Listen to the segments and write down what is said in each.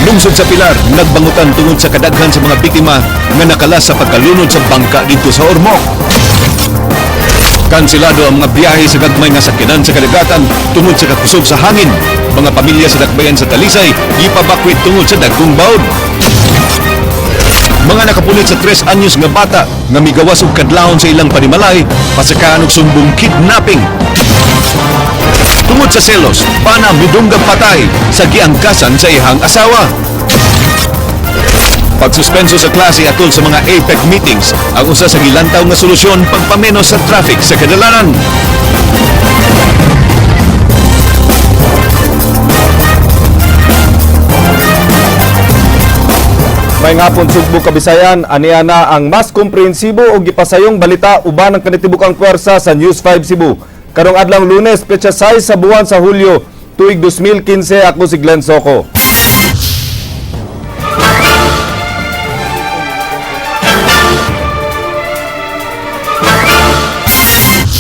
Lungsod sa Pilar, nagbangutan tungod sa kadaghan sa mga biktima nga nakalas sa pagkalunod sa bangka didto sa Ormoc. Kanselado ang mga biyahe sa gagmay nga sakyanan sa kadagatan tungod sa kakusog sa hangin. Mga pamilya sa dakbayan sa Talisay gipabakwit tungod sa dagkong bawd. Mga nakapunit sa 3 anyos nga bata nga migawas og kadlawon sa ilang panimalay pasakaan og sumbong kidnapping. Tungod sa selos, pana midunggang patay sa giangkasan sa iyang asawa. Pagsuspenso sa klase atol sa mga APEC meetings ang usa sa gilantaw nga solusyon pagpamenos sa traffic sa kadalanan. May hapon, Sugbo, Kabisayan, aniya na ang mas komprehensibo o gipasayong balita uban ang kanitibukang puwersa sa News 5 Cebu. Karong adlaw Lunes, petsa 6 sa buwan sa Hulyo, tuig 2015, ako si Glenn Soco.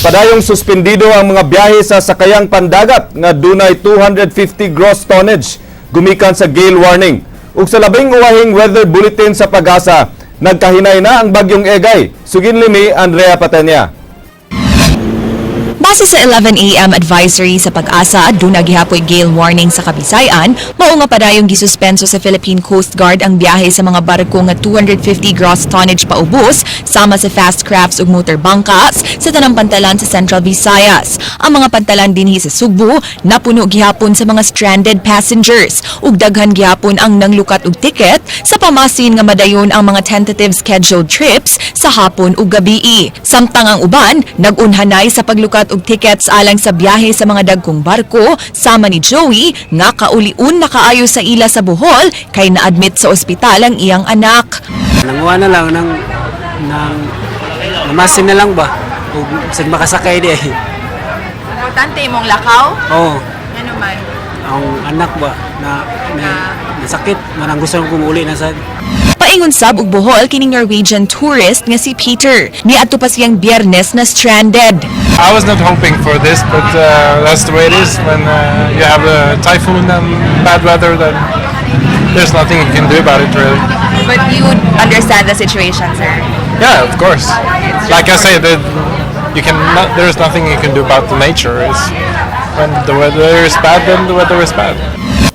Padayong suspendido ang mga biyahe sa sakayang pandagat nga dunay 250 gross tonnage gumikan sa gale warning. Ug sa labing uwahing weather bulletin sa Pag-asa, nagkahinay na ang bagyong Egay. Suginli ni Andrea Patenya. Base sa 11 a.m. advisory sa Pag-asa, duna gihapoy gale warning sa Kabisayan, mao nga padayong gisuspenso sa Philippine Coast Guard ang biyahe sa mga barko nga 250 gross tonnage paubos sama sa fast crafts ug motor bangkas sa tanang pantalan sa Central Visayas. Ang mga pantalan dinhi sa Sugbo napuno gihapon sa mga stranded passengers ug daghan gihapon ang nanglukat og ticket sa pamasin nga madayon ang mga tentative scheduled trips sa hapon ug gabii. Samtang ang uban nagunhanay sa paglukat og tickets alang sa biyahe sa mga dagkong barko sama ni Joey nga kauliun nakaayo sa ila sa Bohol kay naadmit sa ospital ang iyang anak. Nanguha na lang ng namasin na lang ba? O saan makasakay di eh. Importante imong lakaw. Oo, Ano man. ang anak ba na nasakit, manang gusto kong uli na sa Paingon sab og Bohol kining Norwegian tourist nga si Peter. Niadto pa siyang Biyernes na stranded. I was not hoping for this, but that's the way it is when you have a typhoon and bad weather. Then there's nothing you can do about it, really. But you understand the situation, sir. Yeah, of course. Like I say, that you can not, there's nothing you can do about the nature. It's when the weather is bad, then the weather is bad.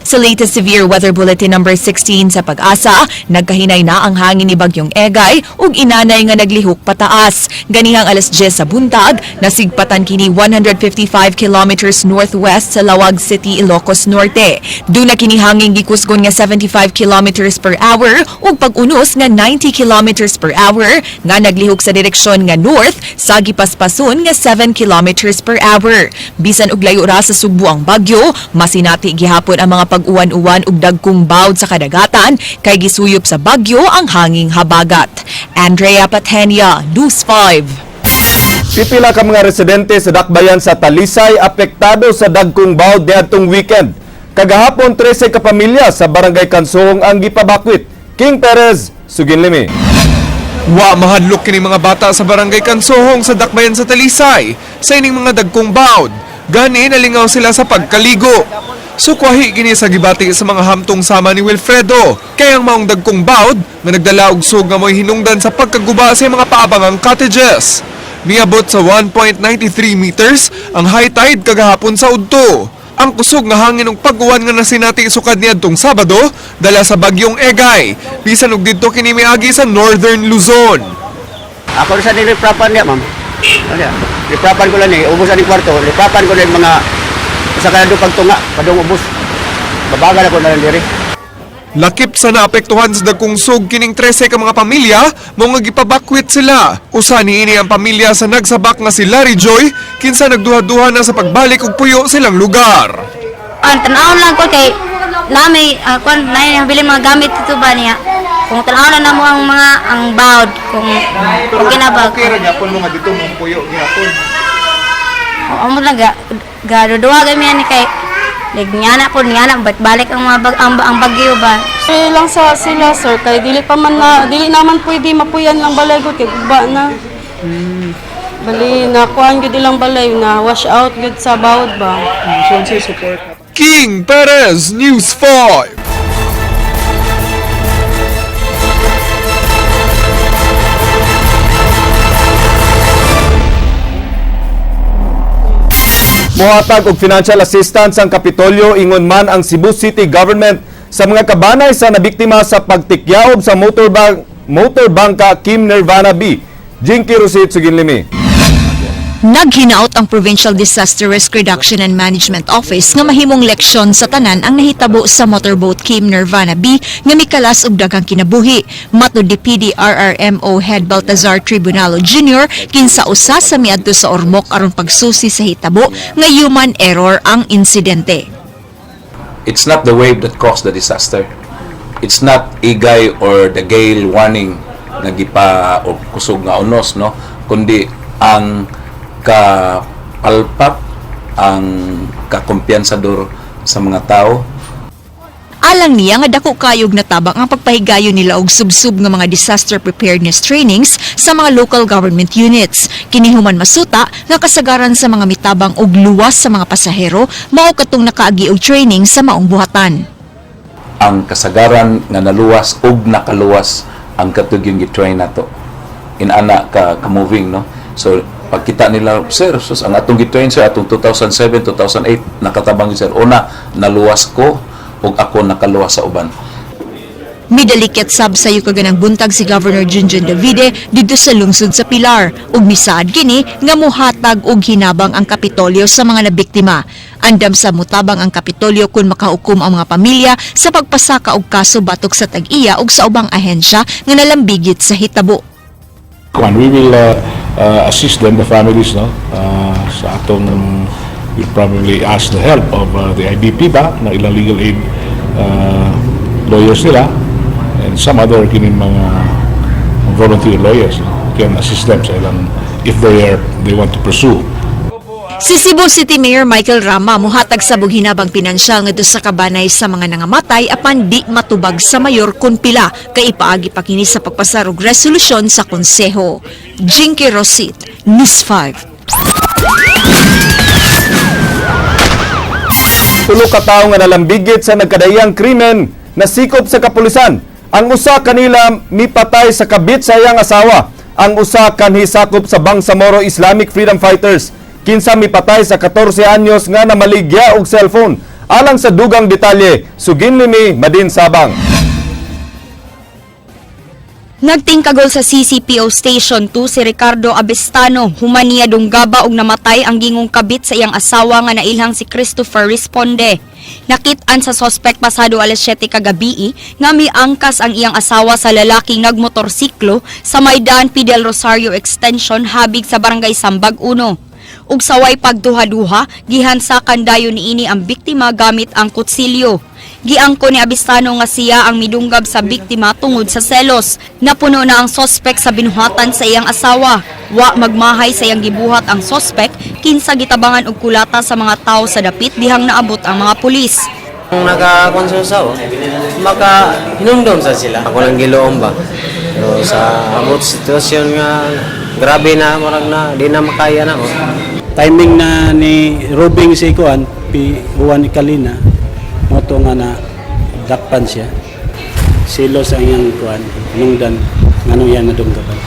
Sa latest severe weather bulletin number 16 sa Pag-asa, nagkahinay na ang hangin ni Bagyong Egay ug inanay nga naglihok pataas. Ganihang alas 10 sa buntag, nasigpatan kini 155 kilometers northwest sa Laoag City, Ilocos Norte. Duna kini hangin gikusgon nga 75 kilometers per hour ug pag-unos nga 90 kilometers per hour nga naglihok sa direksyon nga north sa gipaspason nga 7 kilometers per hour. Bisan og layo ra sa Sugbo ang bagyo, masinati gihapon ang mga pag-uwan-uwan ug dagkong bawd sa kadagatan kay gisuyop sa bagyo ang hanging habagat. Andrea Patenia, News 5. Pipila ka mga residente sa dakbayan sa Talisay apektado sa dagkong bawd niadtong weekend. Kagahapon 13 ka pamilya sa Barangay Kansuhong ang gipabakwit. King Perez, Suginlimi. Wa mahadlok kini mga bata sa barangay Kansohong sa Dakbayan sa Talisay sa ining mga dagkong bawd. Gani nalingaw sila sa pagkaligo. Sukwahi kini sa gibati sa mga hamtong sama ni Wilfredo. Kay ang maong dagkong bawd nga nagdala og sug nga mo'y hinungdan sa pagkaguba sa mga paabangang cottages. Niabot sa 1.93 meters ang high tide kagahapon sa udto. Ang kusog nga hangin ug pag-uwan nga nasinati sukad niadtong Sabado dala sa bagyong Egay. Bisan og didto kini miagi sa Northern Luzon. Ako sa niliprapan niya, ma'am. Ano niya? Liprapan ko lang eh. Ubos ang kwarto. Liprapan ko lang mga sa kaya doon pagtunga. Padung ubos. Babagal ako na lang diri. Lakip sa naapektuhan sa dagkong sug kining 13 ka mga pamilya mao nga gipabakwit sila. Usa niini ang pamilya sa nagsabak nga si Larry Joy kinsa nagduha-duha na sa pagbalik og puyo silang lugar. Ang tan-awon lang ko kay nami kuan na nabili mga gamit dito ba niya. Kung tan-awon na namo ang mga ang bawd kung kinabag. ra gyapon mo nga dito mong puyo gyapon. Amo lang ga gaduduha gami ani kay nagnyana po nyana bat balik ang mga bag, ang bagyo ba. Sila lang sa sila sir kay dili pa man na dili naman pwede mapuyan lang balay ko kay guba na. Bali na kuan gyud ilang balay na wash out gyud sa bawod ba. King Perez, News 5. Mohatag og financial assistance ang Kapitolyo, ingon man ang Cebu City Government, sa mga kabanay sa nabiktima sa pagtikyaob sa motorbangka Kim Nirvana B. Jinky Rosit, Suginlimi. Naghinaot ang Provincial Disaster Risk Reduction and Management Office nga mahimong leksyon sa tanan ang nahitabo sa motorboat Kim Nirvana B nga mikalas og daghang kinabuhi. Matud ni PDRRMO Head Baltazar Tribunalo Jr., kinsa usa sa miadto sa Ormoc aron pagsusi sa hitabo, nga human error ang insidente. It's not the wave that caused the disaster. It's not igay or the gale warning nga gipa o kusog nga unos, no, kundi ang kapalpak, ang kakumpiyansador sa mga tao. Alang niya nga dako kayog natabang ang pagpahigayon nila og subsub nga mga disaster preparedness trainings sa mga local government units. Kini human masuta nga kasagaran sa mga mitabang og luwas sa mga pasahero mao katong nakaagi og training sa maong buhatan. Ang kasagaran nga naluwas og nakaluwas ang katong gi-train nato inana ka ka-moving, no? So pagkita nila, "Sir, sus, ang atong gi-train, sir, atong 2007, 2008, nakatabang yun, sir. Una naluwas ko ug ako nakaluwas sa uban." Midalikit sab sa kaganang buntag si Governor Junjun Davide didto sa lungsod sa Pilar ug misaad kini nga muhatag og hinabang ang Kapitolyo sa mga nabiktima. Andam sa mutabang ang Kapitolyo kung makahukom ang mga pamilya sa pagpasaka og kaso batok sa tag-iya ug sa ubang ahensya nga nalambigit sa hitabo. Kuan, we will assist them, the families, no? Sa atong, we'll probably ask the help of the IBP ba, na ilang legal aid lawyers nila, and some other kining mga volunteer lawyers, no, can assist them sa ilang, if they want to pursue. Si Cebu City Mayor Michael Rama muhatag sa hinabang pinansyal ngadto sa kabanay sa mga nangamatay apan di matubag sa mayor kung pila kay ipaagi pa kini sa pagpasar og resolusyon sa konseho. Jinky Rosit, News 5. 3 ka tawo nga nalambigit sa nagkadaiyang krimen nasikop sa kapulisan. Ang usa kanila mipatay sa kabit sa iyang asawa. Ang usa kanhi sakop sa Bangsamoro Islamic Freedom Fighters kinsa mipatay sa 14 anyos nga namaligya og cellphone. Alang sa dugang detalye, sugin ni Madin Sabang. Nagtingkagol sa CCPO Station 2 si Ricardo Abestano human niya dunggaba og namatay ang gingong kabit sa iyang asawa nga nailhang si Christopher Responde. Nakit-an sa sospek pasado alas 7 kagabii nga miangkas ang iyang asawa sa lalaking nagmotorsiklo sa Maidan Fidel Rosario Extension habig sa Barangay Sambag 1. Ug saway pagduha-duha, gihansakan dayon niini ang biktima gamit ang kutsilyo. Giangko ni Abistano nga siya ang midunggab sa biktima tungod sa selos. Napuno na ang sospek sa binuhatan sa iyang asawa. Wa magmahay sa iyang gibuhat ang sospek kinsa gitabangan og kulata sa mga tao sa dapit dihang naabot ang mga pulis. Kung nakakonsulsa o, maka hinumdum sa sila. Ako lang giloom ba. Pero sa abot sitwasyon nga grabe na, murag na di na makaya na ko. Timing na ni Robing si Kuan, P. Juan Ikalina, moto nga na dakpan siya. Silos ang iyang kuan, nungdan, nganong yan nadunggaban.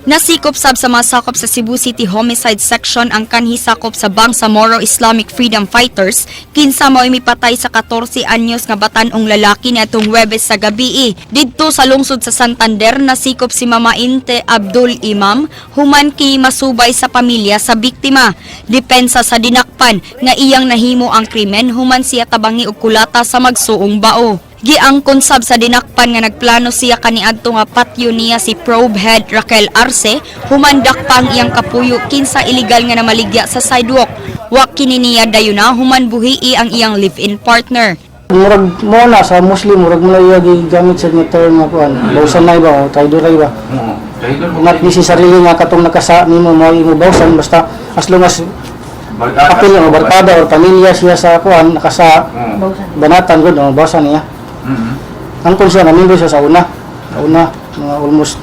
Nasikop sab sa mga sakop sa Cebu City Homicide Section ang kanhi sakop sa Bangsamoro Islamic Freedom Fighters kinsa mao mipatay sa 14 anyos nga batan-ong lalaki niadtong Huwebes sa gabii. Didto sa lungsod sa Santander, nasikop si Mama Inte Abdul Imam human kay masubay sa pamilya sa biktima. Depensa sa dinakpan nga iyang nahimo ang krimen human siya tabangi og kulata sa magsuong bao. Giangkon sab sa dinakpan nga nagplano siya kaniadto nga patyo niya si probe head Raquel Arce human dakpa ang iyang kapuyo kinsa illegal nga namaligya sa sidewalk. Wa kini niya dayuna human buhii ang iyang live-in partner. Murag mo na sa Muslim, murag mo na iya gigamit sa nga term nga kuan. Bawsan na ba o traidoray ba? Not necessarily nga katong nakasa nimo mo imo bawsan, basta as long as apil o barkada or pamilya siya sa kuan nakasa, banatan gud o bawsan niya. Angkon siya na siya sa una. Sa una mga almost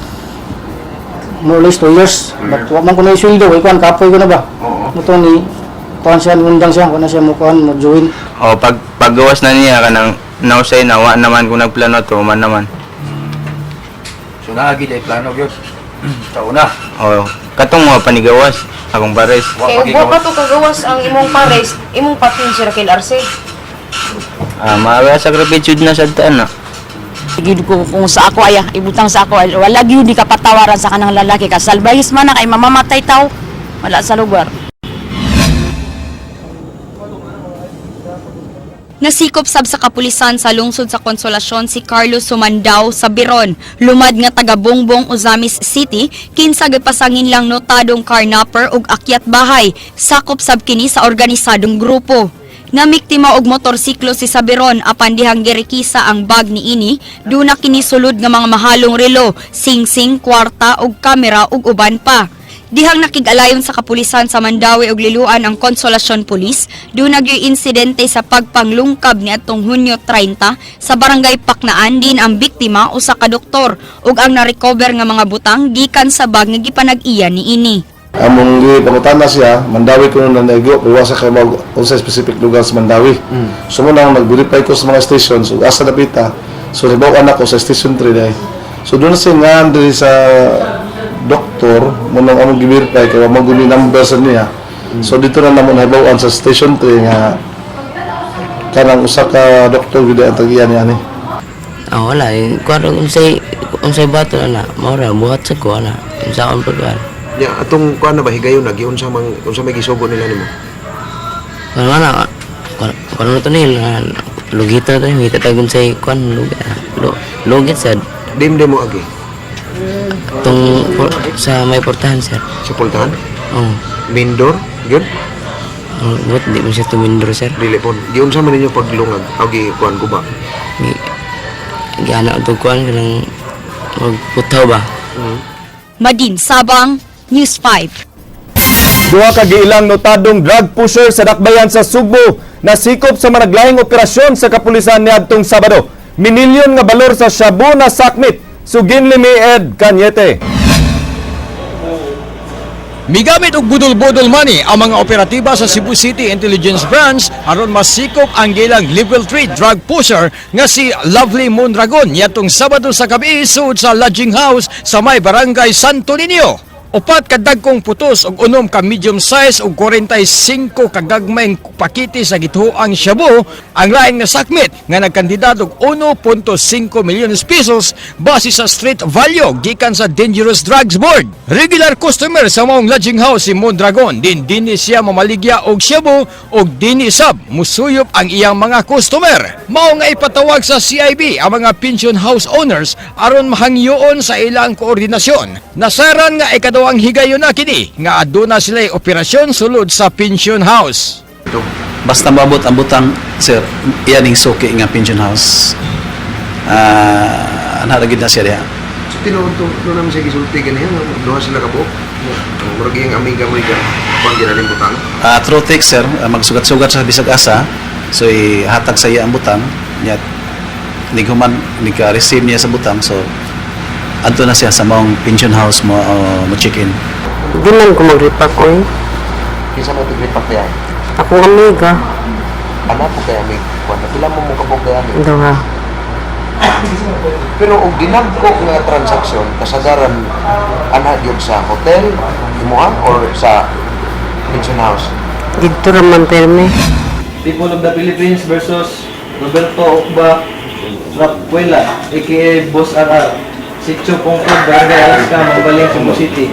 more or less 2 years. But wa man ko na isweldo kay kuan, kapoy ko na ba. Muto ni kuan siya, undang siya, kuan na siya mo kuan mo join. O pag paggawas na niya kanang nausay na, wa naman kung nagplano to man naman. So naagi day plano gyud sa una. O. Katong mga panigawas akong pares. Kay ubo pa to kagawas ang imong pares, imong patin si Raquel Arce. Ah, maaga sakripisyo na sa daan na. Gid ko kung sa ako ay ibutang sa ako ay, wala gyud ni kapatawaran sa kanang lalaki ka salbayis man na kay mamamatay taw wala sa lugar. Nasikop sab sa kapulisan sa lungsod sa Konsolasyon si Carlos Sumandao sa Biron, lumad nga taga Bongbong, Ozamis City, kinsa gipasangin lang notadong carnapper ug akyat bahay, sakop sab kini sa organisadong grupo. Namiktima og motorsiklo si Sabiron apan dihang girikisa ang bag niini, duna kini sulod nga mga mahalong relo, singsing, kwarta ug kamera ug uban pa. Dihang nakig-alayon sa kapulisan sa Mandaue ug Liloan ang Consolacion Police, duna gyoy insidente sa pagpanglungkab niadtong Hunyo 30 sa barangay Paknaan din ang biktima usa ka doktor ug ang na-recover nga mga butang gikan sa bag nga gipanag-iya niini. Among gipangutana siya, Mandawi ko nung nanaigo, pero wa sa kay mag unsa specific lugar sa Mandawi. So mo nang nag-verify ko sa mga stations ug asa napita. So nibaw anak ko sa station 3 dai. So doon siya nga diri sa doktor mo nang among gi-verify kay wa mo guni number sa niya. So dito na namo nahibaw-an sa station 3 nga kanang usa ka doktor gyud ang tag-iya niya ani. Ah, wala eh. Kuan unsay unsay bato na na. Mao ra buhat sa ko ana. Unsa akong pagkuan. Nya atong kuan na ba higayon na giunsa mang unsa may gisugo nila nimo? Kuan wala kuan kuan to nila lugita to ngita tag unsay kuan lugit. Lugit sad. Dim mo agi. Tong sa may portahan, sir. Sa portahan? Oo. Mindor gyud? Oh, but di man siya tumindor, sir. Dili pon. Giunsa man ninyo paglungag o gi kuan guba? Giana to kuan kanang magputaw ba? Madin Sabang, News 5. Duha ka giilang notadong drug pusher sa dakbayan sa Sugbo nasikop sa managlahing operasyon sa kapulisan niadtong Sabado. Minilyon nga balor sa shabu na sakmit. Sugin limi Ed Cañete. Migamit og budol-budol money ang mga operatiba sa Cebu City Intelligence Branch aron masikop ang gilang level 3 drug pusher nga si Lovely Mondragon niadtong Sabado sa gabi sud sa lodging house sa may barangay Santo Niño. 4 ka dagkong putos og 6 ka medium size ug 45 ka gagmayng pakite sa gituoang shabu ang laing nasakmit nga nagkandidad og 1.5 milyones pesos base sa street value gikan sa Dangerous Drugs Board. Regular customer sa maong lodging house si Mondragon din dinhi siya mamaligya og shabu og dinhi sab musuyop ang iyang mga customer. Mao nga ipatawag sa CIB ang mga pension house owners aron mahangyoon sa ilang koordinasyon. Nasaran nga ikaduhang higayon na kini nga aduna sila operasyon sulod sa pension house. Basta maabot ang butang, sir, iyan yung suki nga pension house. Ah, ana gid na siya diha. So tinuod to no naman siya gisulti ganiya nga duha sila ka buok. Murag iyang amiga mo iga kuan ginaning butang. Ah, through text, sir, magsugat-sugat sa bisag asa. So ihatag sa iya ang butang nya nighuman nika-receive niya sa butang, so adto na siya sa maong pension house mo mo check-in. Di man ko magripak oy. Kinsa man tigripak diha? Akong amiga. Ana po kay amig kuan na pila mo mo kabog kay amig. Duha. Pero og dinagko nga transaksyon kasagaran ana gyud sa hotel imuha or sa pension house. Didto ra man perme. People of the Philippines versus Roberto Ocba Rapuela, aka Boss RR, Sitio Pongkod, Barangay Alaska, Mambaling, Cebu City.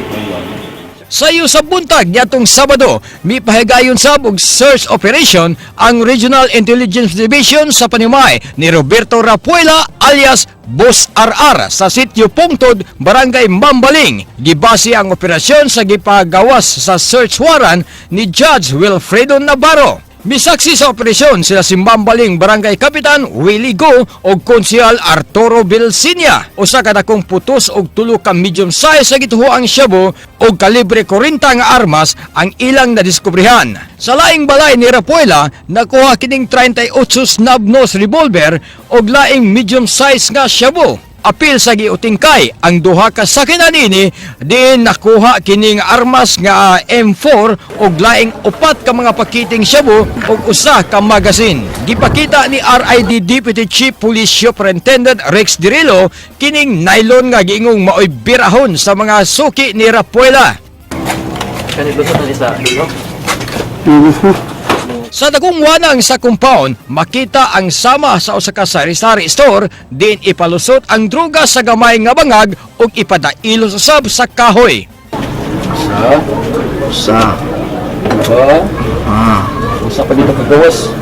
Sayo sa buntag niadtong Sabado, mipahigayon sab og search operation ang Regional Intelligence Division sa panimay ni Roberto Rapuela alias Boss RR sa Sitio Pungtod, Barangay Mambaling. Gibase ang operasyon sa gipagawas sa search warrant ni Judge Wilfredo Navarro. Misaksi sa operasyon sila si Mambaling Barangay Kapitan Willie Go o Konsehal Arturo Bilsinia. Usa ka dakong putos og 3 ka medium size sa gituoang shabu og kalibre 40 nga armas ang ilang nadiskubrehan. Sa laing balay ni Rapuela, nakuha kining 38 snub nose revolver og laing medium size nga shabu. Apil sa giutingkay ang duha ka sakinan ini diin nakuha kining armas nga M4 og laing 4 ka mga pakiting shabu ug usa ka magasin. Gipakita ni RID Deputy Chief Police Superintendent Rex Dirilo kining nylon nga giingong maoy birahon sa mga suki ni Rapuela. Kani lusot na sa dulo. Sa dagong wanang sa compound, makita ang sama sa usa ka sari-sari store din ipalusot ang droga sa gamay nga bangag ug ipadailo sa sab sa kahoy. Sa. Sa. Ah. Usa pa dito kagawas.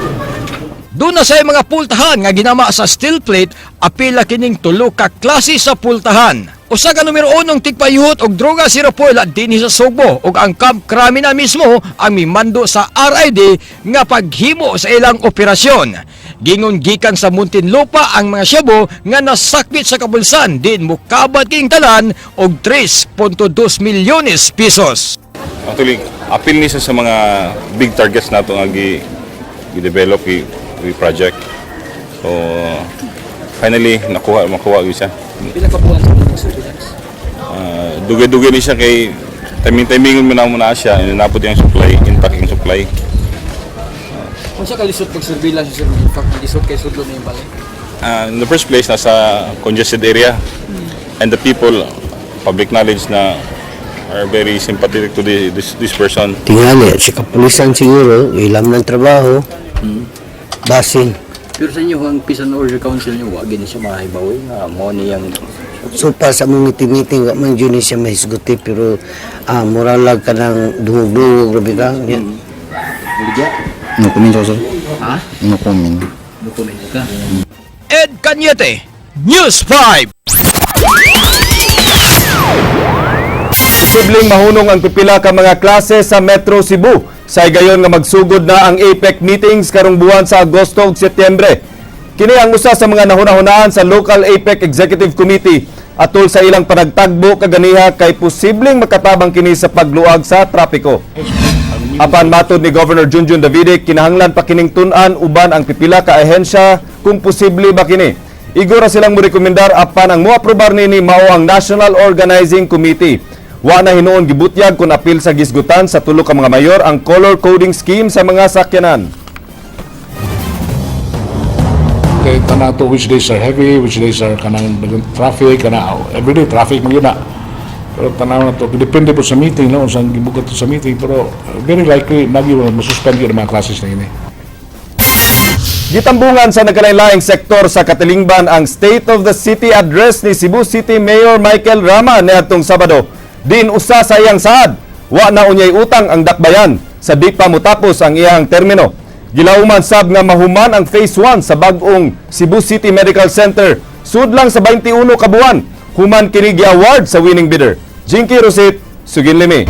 Doon na sa mga pultahan nga ginama sa steel plate, apila kining tulo ka klase sa pultahan. Usa ka numero unong tigpayuhot og droga si Rapuela dinhi sa Sugbo ug ang Camp Crame na mismo ang mimando sa RID nga paghimo sa ilang operasyon. Gingon gikan sa Muntinlupa ang mga shabu nga nasakbit sa kabulsan din mukabat kining talan og 3.2 milyones pesos. Actually, apil ni siya sa mga big targets nato nga gi gi-develop gi, gi project. So finally nakuha makuha gyud siya. Pila ka buwan sa mga surveillance? Dugay-dugay ni siya kay timing-timing mo na muna siya, inabot yung supply, intact yung supply. Unsa ka lisod pag surveillance sir? In fact, lisod kay sudlo na yung balay. In the first place, nasa congested area and the people, public knowledge na are very sympathetic to this person. Tingali, sa kapulisan siguro, ilam ng trabaho, basin. Pero sa inyo ang Peace and Order Council niyo wa gini siya mahibaw nga mo niyang So pa sa mga meeting-meeting, wa man yun siya mahisguti, pero muralag ka ng dungog-dungog, grabe ka. Yeah. No comment, sir. Ha? No comment. No comment ka. Ed Cañete, News 5. Posibleng mahunong ang pipila ka mga klase sa Metro Cebu. Sa higayon nga magsugod na ang APEC meetings karong buwan sa Agosto ug Setyembre. Kini ang usa sa mga nahuna-hunaan sa local APEC Executive Committee atol sa ilang panagtagbo kaganiha kay posibleng makatabang kini sa pagluag sa trapiko. Apan matod ni Governor Junjun Davide, kinahanglan pa kining tun-an uban ang pipila ka ahensya kung posible ba kini. Igo ra silang morekomendar apan ang moaprobar nini mao ang National Organizing Committee. Wa na hinuon gibutyag kung apil sa gisgutan sa tulo ka mga mayor ang color coding scheme sa mga sakyanan. Kay tanato which days are heavy, which days are kanang traffic, kana everyday traffic man gyud na. Pero tanaw na to, depende po sa meeting, no, unsang gibugat to sa meeting, pero very likely nagi mo masuspend gyud ang mga classes na ini. Gitambungan sa nagkalain-laing sektor sa Katilingban ang State of the City Address ni Cebu City Mayor Michael Rama niadtong Sabado. Din usa sa iyang saad, wa na unyay utang ang dakbayan sa di pa motapos ang iyang termino. Gilauman sab nga mahuman ang Phase 1 sa bag-ong Cebu City Medical Center sudlang sa 21 ka buwan. Human kini gi-award sa winning bidder. Jinky Rosit, Suginlimi.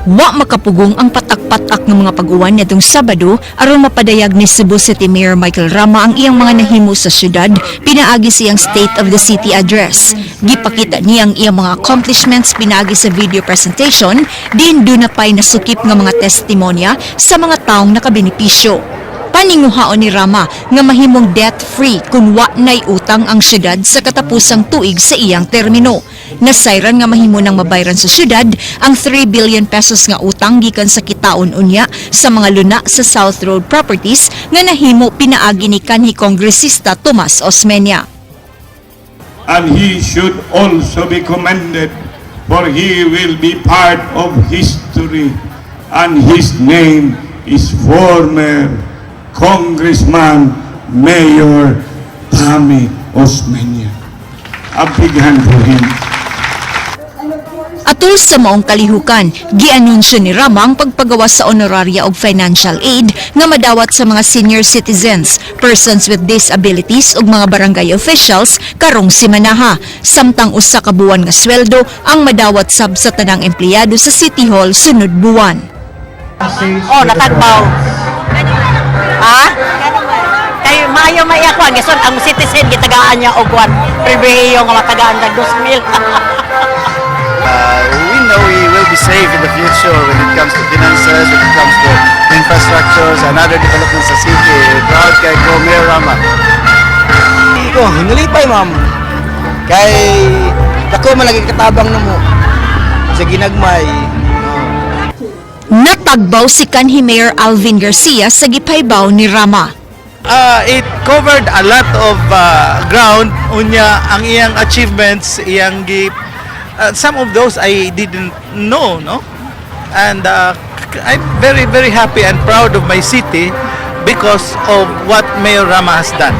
Wa makapugong ang patak-patak ng mga pag-uwan nitong Sabado aron mapadayag ni Cebu City Mayor Michael Rama ang iyang mga nahimo sa syudad pinaagi siyang State of the City Address. Gipakita niya ang iyang mga accomplishments pinaagi sa video presentation din duna pay nasukip nga mga testimonya sa mga taong nakabenepisyo. Paninguhaon ni Rama nga mahimong debt-free kung wa na'y utang ang syudad sa katapusang tuig sa iyang termino. Nasayran nga mahimo nang mabayran sa syudad ang 3 billion pesos nga utang gikan sa kitaon unya sa mga luna sa South Road Properties nga nahimo pinaagi ni kanhi Kongresista Tomas Osmeña. And he should also be commended, for he will be part of history, and his name is former Congressman Mayor Tommy Osmeña. A big hand for him. Atol sa maong kalihukan, gianunsyo ni Rama ang pagpagawa sa honoraria og financial aid nga madawat sa mga senior citizens, persons with disabilities ug mga barangay officials karong simanaha. Samtang usa ka buwan nga sweldo ang madawat sab sa tanang empleyado sa City Hall sunod buwan. Oh, natagbaw. Ha? Kay maayo may ako ang gison ang citizen gitagaan niya og kwan pribilehiyo nga matagaan kag 2,000. We know we will be safe in the future when it comes to finances, when it comes to infrastructures and other developments sa city. Proud kay ko Mayor Rama. Ko, nalipay, ma'am. Kay dako man lagi katabang namo sa ginagmay. Natagbaw si kanhi Mayor Alvin Garcia sa gipaybaw ni Rama. It covered a lot of ground. Unya ang iyang achievements, iyang gi Some of those I didn't know, no? And I'm very, very happy and proud of my city because of what Mayor Rama has done.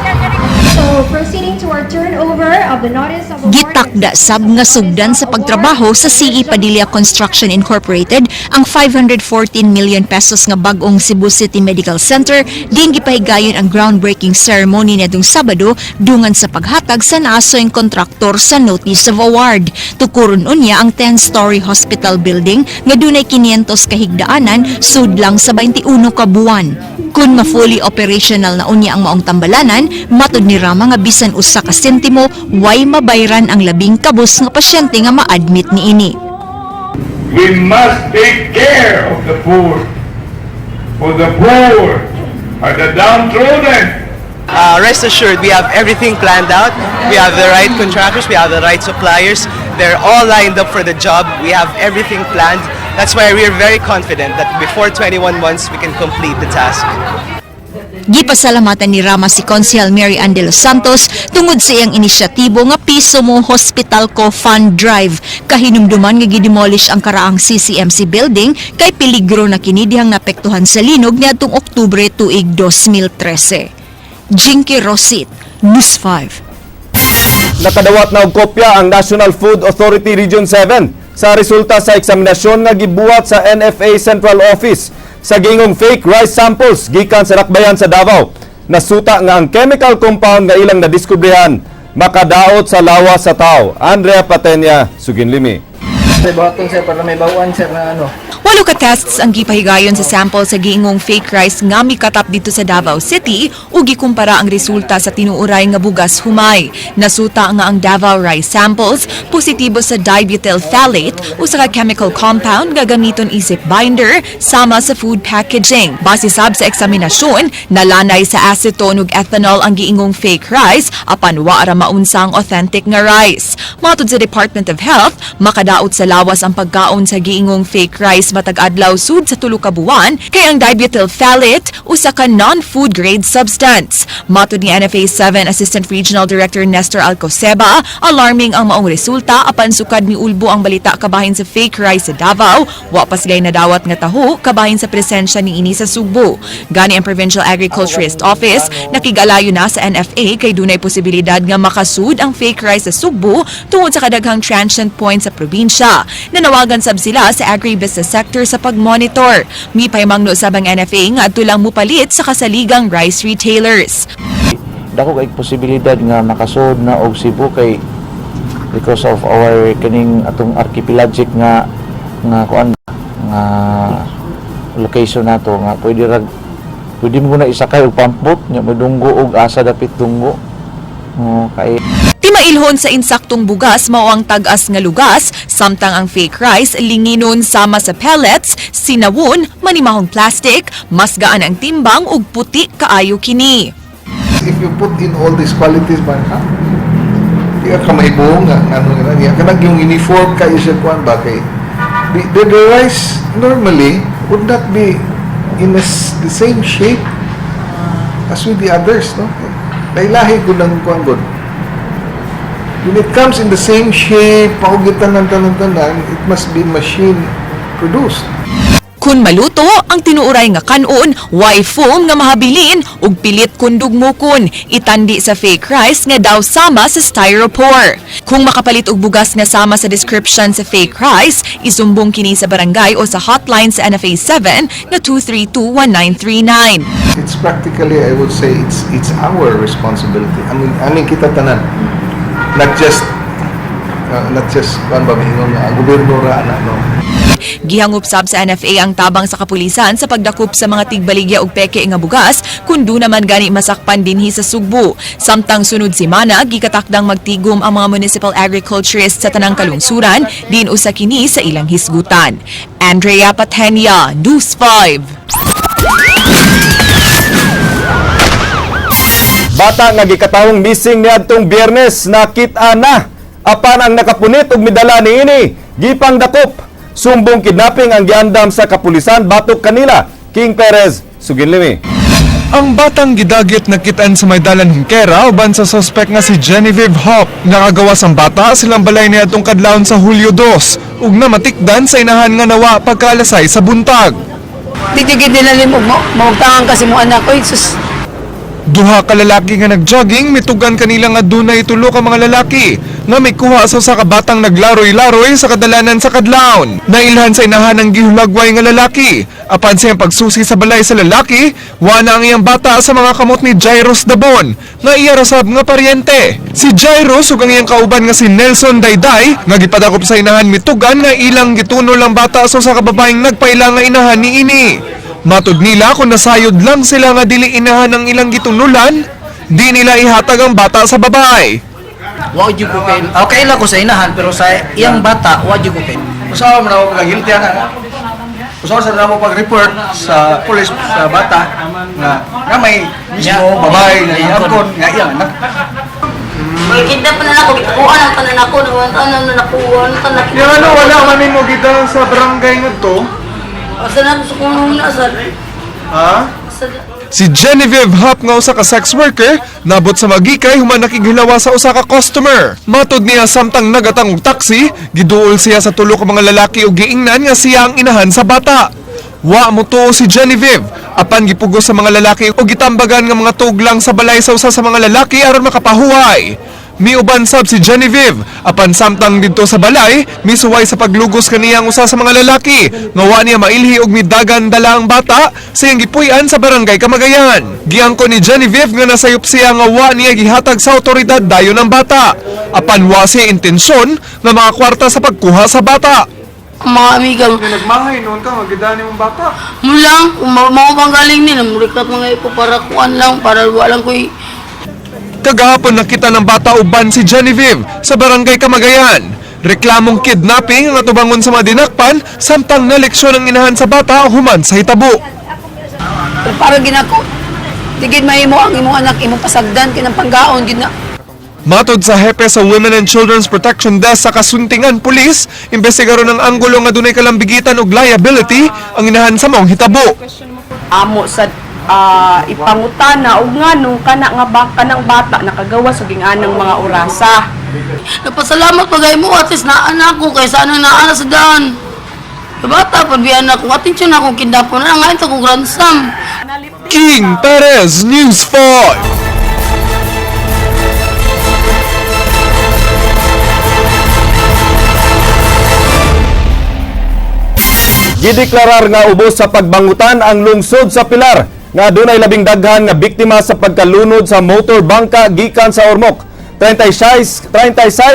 So, proceeding to our turnover of the notice of award. Gitakda sab nga sugdan sa pagtrabaho sa CE Padilla Construction Incorporated ang 514 million pesos nga bag-ong Cebu City Medical Center diin gipahigayon ang groundbreaking ceremony niadtong Sabado dungan sa paghatag sa naasoyng kontraktor sa Notice of Award. Tukuron unya ang 10-story hospital building nga dunay 500 kahigdaanan sudlang sa 21 ka buwan. Kung ma-fully operational na unya ang maong tambalanan, matud ni Rama nga bisan usa ka sentimo way mabayran ang labing kabus nga pasyente nga ma-admit niini. We must take care of the poor. For the poor are the downtrodden. Rest assured, we have everything planned out. We have the right contractors, we have the right suppliers. They're all lined up for the job. We have everything planned. That's why we are very confident that before 21 months, we can complete the task. Gipasalamatan ni Rama si Konsehal Mary Ann de los Santos tungod sa iyang inisyatibo nga Piso Mo Hospital Ko Fund Drive. Kahinumduman nga gidemolish ang karaang CCMC building kay peligro na kini dihang naapektuhan sa linog niadtong Oktubre tuig 2013. Jinky Rosit, News 5. Nakadawat na og kopya ang National Food Authority Region 7 sa resulta sa eksaminasyon nga gibuhat sa NFA Central Office sa giingong fake rice samples gikan sa Dakbayan sa Davao. Nasuta nga ang chemical compound nga ilang nadiskubrehan makadaot sa lawas sa tao. Andrea Patenya, Suginlimi. Sir, buhaton, sir, para may bawaan, sir, na ano. Walo ka tests ang gipahigayon sa sample sa giingong fake rice nga mikatap dito sa Davao City ug gikumpara ang resulta sa tinuuray nga bugas humay. Nasuta nga ang Davao rice samples positibo sa dibutyl phthalate, usa ka chemical compound nga gamiton isip binder sama sa food packaging. Base sab sa eksaminasyon, nalanay sa acetone ug ethanol ang giingong fake rice apan wa ra maunsa ang authentic nga rice. Matud sa Department of Health, makadaot sa lawas ang pagkaon sa giingong fake rice matag adlaw sud sa 3 ka buwan kay ang dibutyl phthalate usa ka non-food grade substance. Matud ni NFA 7 Assistant Regional Director Nestor Alcoseba, alarming ang maong resulta apan sukad miulbo ang balita kabahin sa fake rice sa Davao, wa pa sila'y nadawat nga taho kabahin sa presensya niini sa Sugbo. Gani ang Provincial Agriculturist Office nakigalayo na sa NFA kay dunay posibilidad nga makasud ang fake rice sa Sugbo tungod sa kadaghang transient point sa probinsya. Nanawagan sab sila sa agribusiness sector sa pagmonitor. Mipahimangno sab ang NFA nga adto lang mupalit sa kasaligang rice retailers. Dako kay posibilidad nga makasud na og Cebu kay because of our kaning atong archipelagic nga nga kuan nga location nato nga pwede mo na isakay og pumpboat nya modunggo og asa dapit dunggo, oh, kay Timailhon sa insaktong bugas mao ang tag-as nga lugas, samtang ang fake rice linginon sama sa pellets, sinawon, manimahong plastic, mas gaan ang timbang ug puti kaayo kini. If you put in all these qualities man, ha? Di ka mahibuong nga, ano nga niya. Kanang yung uniform kayo siya kuan ba kay the rice normally would not be in the same shape as with the others, no? Lailahi ko ng kuan gud. When it comes in the same shape, paugitan ng tanan-tanan, it must be machine produced. Kung maluto, ang tinuuray nga kanon, way foam nga mahabilin ug pilit kun dugmukon. Itandi sa fake rice nga daw sama sa styropor. Kung makapalit og bugas nga sama sa description sa fake rice, isumbong kini sa barangay o sa hotline sa NFA 7 nga 232-1939. It's practically, I would say, it's our responsibility. I mean kita tanan. Not just kuan ba maingon nga ang gobyerno ra ana, no. Gihangop sab sa NFA ang tabang sa kapulisan sa pagdakop sa mga tigbaligya og peke nga bugas kun duna man gani masakpan dinhi sa Sugbo. Samtang sunod semana gikatakdang magtigom ang mga municipal agriculturists sa tanang kalungsuran din usa kini sa ilang hisgutan. Andrea Patenia, News 5. Bata nga gikatahong missing niadtong Biyernes nakita na. Apan ang nakapunit og midala niini gipang dakop. Sumbong kidnapping ang giandam sa kapulisan batok kanila. King Perez, Suginlimi. Ang batang gidagit nakitaan sa may dalan Hungkera uban sa suspect nga si Genevieve Hop. Nakagawas ang bata silang balay niya atong kadlawon sa Hulyo 2 ug namatikdan sa inahan nga nawa pagkaalasay sa buntag. Di gid nila nimo maugtangan kasi mo anak oy sus. Duha ka lalaki nga nagjogging mitugan kanila nga dunay tulo ka mga lalaki nga mikuha sa usa ka batang naglaroy-laroy sa kadalanan sa kadlawon. Nailhan sa inahan ang gihulagway nga lalaki. Apan sa iyang pagsusi sa balay sa lalaki, wa na ang iyang bata sa mga kamot ni Jairus Dabon nga iya rasab nga paryente. Si Jairus ug ang iyang kauban nga si Nelson Dayday nga gipadakop sa inahan mitugan nga ilang gitunol ang bata sa usa ka babaeng nagpaila nga inahan niini. Matud nila kung nasayod lang sila nga dili inahan ang ilang gitunulan, di nila ihatag ang bata sa babae. Wa jud ko kay okay lang ko sa inahan pero sa iyang bata wa jud ko kay. Usaha man ako pag-guilty ana. Usaha sa namo pag-report sa pulis sa bata nga nga may mismo babae nga iangkon nga iyang anak. Magkita pa na ako, gitakuan ang tanan ako, nawan na nakuha, ang tanan. Yung ano, wala man mo kita sa barangay nga to? Asa na sa kunong na sa. Ha? Si Genevieve Hop nga usa ka sex worker nabot sa magikay human nakighilawa sa usa ka customer. Matod niya samtang nagatang og taxi, giduol siya sa tulo ka mga lalaki og giingnan nga siya ang inahan sa bata. Wa mo tuo si Genevieve apan gipugos sa mga lalaki og gitambagan nga mga tuglang sa balay sa usa sa mga lalaki aron makapahuway. Miuban sab si Genevieve apan samtang didto sa balay, misuway sa paglugos kaniya ang usa sa mga lalaki nga wa niya mailhi og midagan dala ang bata sa iyang gipuy-an sa barangay Kamagayan. Giangko ni Genevieve nga nasayop siya nga wa niya gihatag sa otoridad dayon ang bata. Apan wa siya intensyon nga makakwarta sa pagkuha sa bata. Mga amiga. Nagmahay noon ka magidani mong bata. Mulang, mao pang galing nila, murikat mga ipo para kuan lang, para walang ko'y Kagahapon nakita ng bata uban si Genevieve sa barangay Kamagayan. Reklamong kidnapping ang atubangon sa mga dinakpan samtang naleksyon ang inahan sa bata human sa hitabo. Pero para ginako, di gid mahimo ang imong anak, imong pasagdan, kinang panggaon, gid na. Matod sa hepe sa Women and Children's Protection Desk sa Kasuntingan Police, imbestigaro ng anggulo nga dunay kalambigitan og liability ang inahan sa maong hitabo. Amo sa ipangutana og ngano kana nga ba kanang bata nakagawa sa ginganang mga orasa. Napasalamat pagay mo, at least naan ako, kaysa anong naan sa daan. Bata, pagbiyan ako, atensyon ako, kidnapo na, ngayon sa kong ransom. King Perez, News 5. Gideklarar nga ubos sa pagbangutan ang lungsod sa Pilar nga adunay labing daghan nga biktima sa pagkalunod sa motor bangka gikan sa Ormoc. 36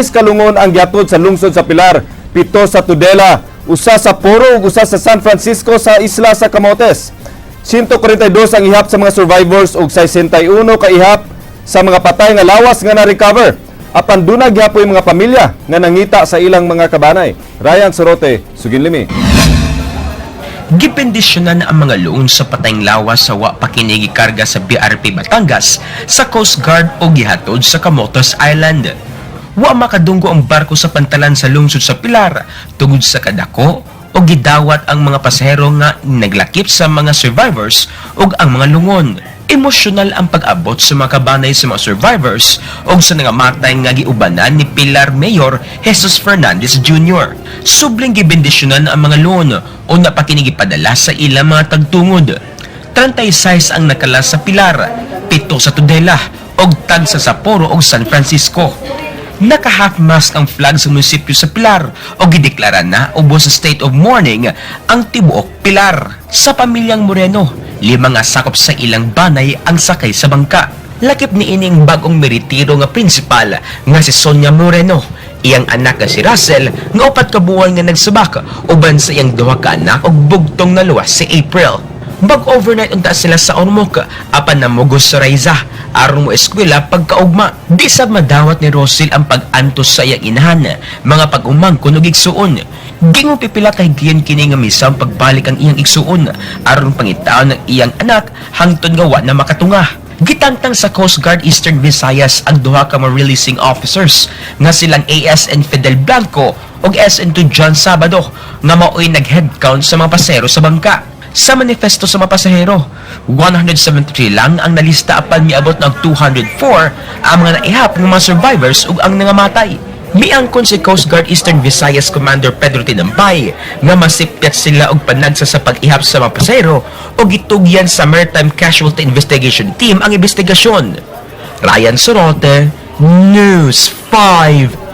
kalungon ang gihatod sa lungsod sa Pilar, 7 sa Tudela, 1 sa Poro ug 1 sa San Francisco sa isla sa Camotes. 142 ang ihap sa mga survivors ug 61 ka ihap sa mga patay nga lawas nga na-recover. Apan duna gihapoy mga pamilya nga nangita sa ilang mga kabanay. Ryan Sorote, Suginlimi. Gipendisyonan ang mga luon sa patayng lawas sa wa pa kini gikarga sa BRP Batangas sa Coast Guard o gihatod sa Camotes Island. Wa makadunggo ang barko sa pantalan sa lungsod sa Pilar tungod sa kadako o gidawat ang mga pasahero nga naglakip sa mga survivors ug ang mga lungon. Emosyonal ang pag-abot sa mga kabanay sa mga survivors ug sa nangamatay nga giubanan ni Pilar Mayor Jesus Fernandez Jr. Subling gibendisyonan ang mga luon o napakinigipadala sa ilang mga tagtungod. 36 ang nakala sa Pilar, 7 sa Tudela, og tag sa Sapporo ug San Francisco. Naka-half mast ang flag sa munisipyo sa Pilar o gideklara na ubos sa state of mourning ang tibuok Pilar. Sa pamilyang Moreno, 5 nga sakop sa ilang banay ang sakay sa bangka. Lakip ni ining bagong meritiro nga principal nga si Sonia Moreno, iyang anak nga si Russell nga 4 ka buwan nga nagsabak uban sa iyang 2 ka anak og bugtong naluwas si April. Mag-overnight unta sila sa Ormoc apan namugos sa Raiza aron mo eskwela pagkaugma. Di sab madawat ni Rosil ang pag-antos sa iyang inahan, mga pag-umangkon ug igsuon. Gingong pipila kay giyan kini nga misang pagbalik ang iyang igsuon aron pangitaon ng iyang anak hangtod nga wa na makatunga. Gitangtang sa Coast Guard Eastern Visayas ang duha ka mga releasing officers nga silang ASN Fidel Blanco ug SN2 John Sabado nga maoy nag-head count sa mga pasero sa bangka. sa manifesto sa mga pasahero. 173 lang ang nalista apan miabot ng 204 ang mga naihap ng mga survivors ug ang nangamatay. Miangkon si Coast Guard Eastern Visayas Commander Pedro Tinampay nga masipyat sila og panagsa sa pag-ihap sa mga pasahero ug gitugyan sa Maritime Casualty Investigation Team ang investigasyon. Ryan Sorote, News 5.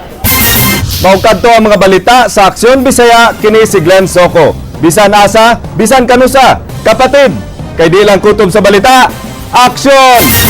Mao kadto ang mga balita sa Aksyon Bisaya, kini si Glenn Soco. Bisan asa, bisan kanusa, kapatid, kay di lang kutob sa balita. Aksyon!